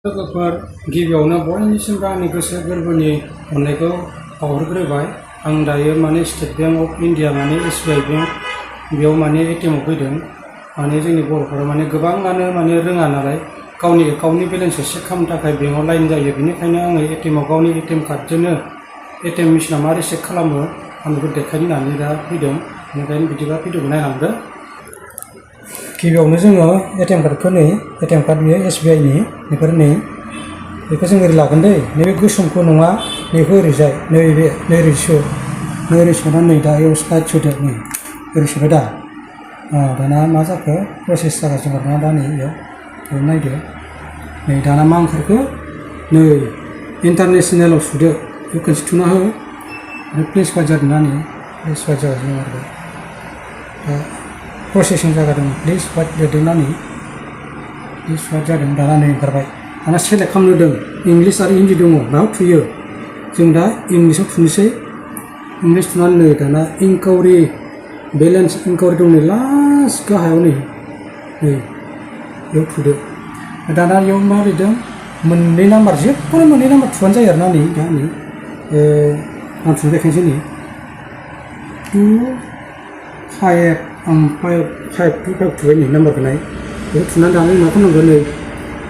लोगोफोर गिबियावनो बयनिसिमबो आंनि गोसो गोरबोनि अननायखौ बावहरग्रोबाय। आं दायो माने स्टेट बेंक अफ इन्डिया माने SBI बेंक बेयाव माने ATMआव फैदों। माने जोंनि बर'फोरा माने गोबाङानो माने रोङा नालाय गावनि एकाउन्टनि बेलेन्सखौ चेक खालामनो थाखाय बेंकआव लाइन जायो। बेनिखायनो आङो ATMआव गावनि ATM कार्डजोंनो ATM मेसिना माबोरै चेक खालामो आं बेखौ देखायनो होननानै दा फैदों। बेनिखायनो बिदिबा भिडिअखौ नायलांदो। गिबियावनो जोङो ATM कार्डखौ नै ATM कार्ड बेयो SBI नि बेफोर नै बेखौ जों ओरै लागोन दै। नैबे गोसोमखौ नङा बेखौ ओरैजाय नैबे ओरै सोना नै दा इयाव स्लाइड सोदो नै ओरै सोबाय दा। दाना मा जाखो प्रसेस जागासिनो दं दा नै इयाव नायदो नै दाना मा ओंखारखो नै इन्टारनेसनेलाव सुदो बेखौ खनसे थुना हो आरो प्लेस बाय जादों ना नै प्लेस बाय जागासिनो दं आरो दा प्रसेसिं जागादों प्लेस बाय लिरदोंना नै प्लेस बाय जादों दाना नै ओंखारबाय। दाना सेलेक्ट खालामनो होदों इंलिस आरो हिन्दी दङ बेयाव थुयो। जों दा इंलिसाव थुनोसै इंलिस थुनानै नै दाना इनकुवारि बेलेन्स इनकुवारि दं नै लास्ट गाहायाव नै बेयाव थुदो। दाना बेयाव मा लिरदों मोननै नाम्बार जेखुनु मोननै नाम्बार थुबानो जायो आरो ना नै दा नै आं थुना देखायनोसै नै 2 5 आं 5 2 5 थुबाय नै नाम्बारखौ नाय बेखौ थुनानै दानो मा खालामनांगोन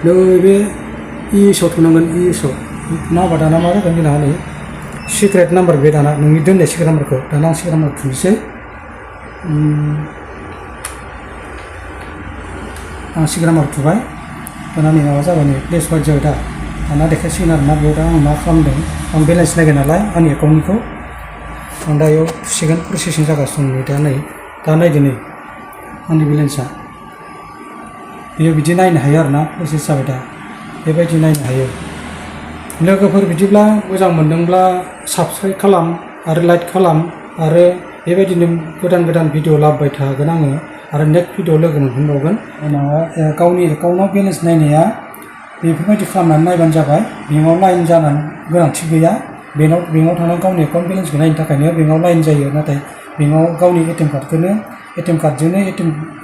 नैबे ESआव थुनांगोन ESआव थुना होबा दाना मा जागोन जोंना नै सिक्रेट नाम्बार बे दाना नोंनि दोननाय सिक्रेट नाम्बारखौ दाना आं सिक्रेट नाम्बार थुनोसै। आं सिक्रेट नाम्बार थुबाय दाना नै माबा जाबाय नै प्लेस बाय जाबाय दा दाना देखायसिगोन आरोना बेयाव दा आं मा खालामदों आं बेलेन्स नायगोन नालाय आंनि एकाउन्टनिखौ आं दा बेयाव थुसिगोन प्रसेसिं जागासिनो दं नै दा नायदो नै आंनि बेलेन्सआ बेयो बिदि नायनो हायो आरोना प्रसेस जाबाय दा बेबायदि नायनो हायो। लोगोफोर बिदिब्ला मोजां मोनदोंब्ला साबस्क्राइब खालाम आरो लाइक खालाम आरो बेबायदिनो गोदान भिडिअ लाबोबाय थागोन आङो आरो नेक्स्ट भिडिअ लोगो मोनफिनबावगोन। उनाव गावनि एकाउन्टआव बेलेन्स नायनाया बेफोरबायदि खालामनानै नायबानो जाबाय। बेंकआव लाइन जानानै गोनांथि गैया। बेंकआव थांनानै गावनि एकाउन्ट बेलेन्सखौ नायनो थाखायनो बेंकआव लाइन जायो। नाथाय बेंकआव गावनि ATM कार्डजोंनो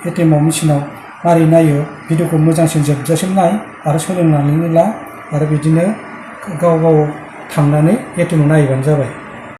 ATMआव मेसिनाव मारै नायो भिडिअखौ मोजांसिन जोबजासिम नाय आरो सोलोंनानै ला आरो बिदिनो गाव थांनानै ATMआव नायबानो जाबाय।